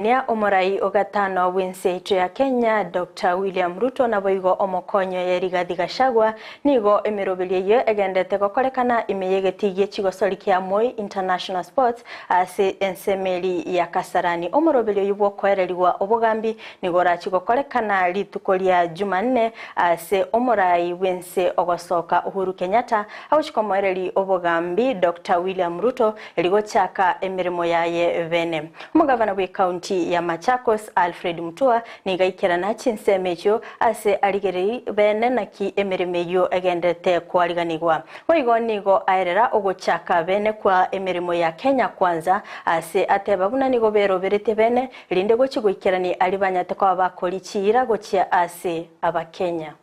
Nia omorai o gatano bw'ense yaito ya Kenya, Doctor William Ruto naboigo omokonyi oye Rigathi Gachagua nigo emeroberio eyio egendete gokorekana ime y'egetii gie chigosori kia Moi International Sports ase ensemeri ya Kasarani. Omoroberio oyio bw'okoererigwa obogambi nigo orachi gokorekana rituko ria Jumanne ase omorai bw'ense ogosoka Uhuru Kenyatta agochi komoereri obogambi Doctor William Ruto Erio gochaka emeremo yaye bene. Omogavana bw'ecounty ya Machakos, Alfred Mutua, nigo aikerana chinsemo echio ase arigereri bene naki emeremo eyio egenderete koariganigwa. Boigo nigo aerera ogochaka bene kwa emeremo ya Kenya Kwanza ase ateba buna nigo beroberetie bene erinde gochia goikerani aria banyate koba bakori chiira gochia ase Abakenya.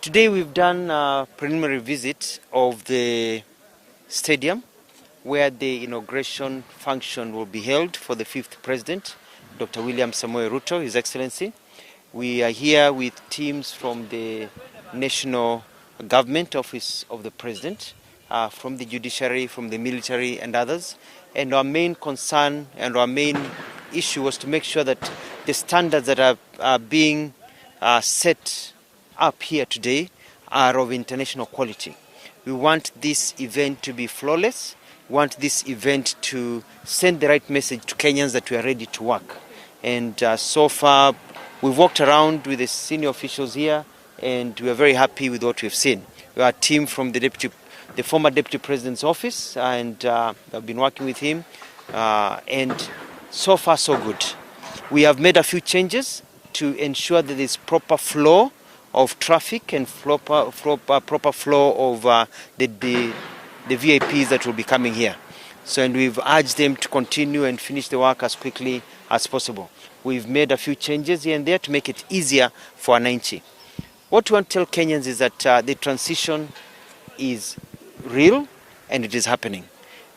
Today we've done a preliminary visit of the stadium where the inauguration function will be held for the fifth president, Dr. William Samoei Ruto, His Excellency. We are here with teams from the National Government Office of the President, uh, from the judiciary, from the military and others. And our main concern and our main issue was to make sure that the standards that are, are being uh, set up here today are of international quality. We want this event to be flawless. We want this event to send the right message to Kenyans that we are ready to work. And uh, so far, we've walked around with the senior officials here, and we are very happy with what we've seen. We are a team from the deputy, the former deputy president's office, and uh, I've been working with him. Uh, and so far, so good. We have made a few changes to ensure that there's proper flow of traffic and proper, proper, proper flow of uh, the, the, the VIPs that will be coming here. So, and we've urged them to continue and finish the work as quickly as possible. We've made a few changes here and there to make it easier for wananchi. What we want to tell Kenyans is that uh, the transition is real and it is happening.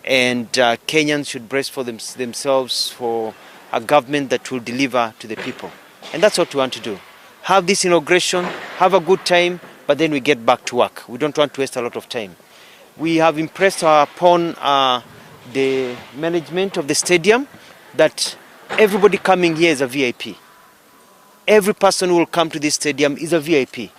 And uh, Kenyans should brace for them, themselves for a government that will deliver to the people. And that's what we want to do. Have this inauguration, have a good time, but then we get back to work. We don't want to waste a lot of time. We have impressed upon uh, the management of the stadium that everybody coming here is a VIP. Every person who will come to this stadium is a VIP.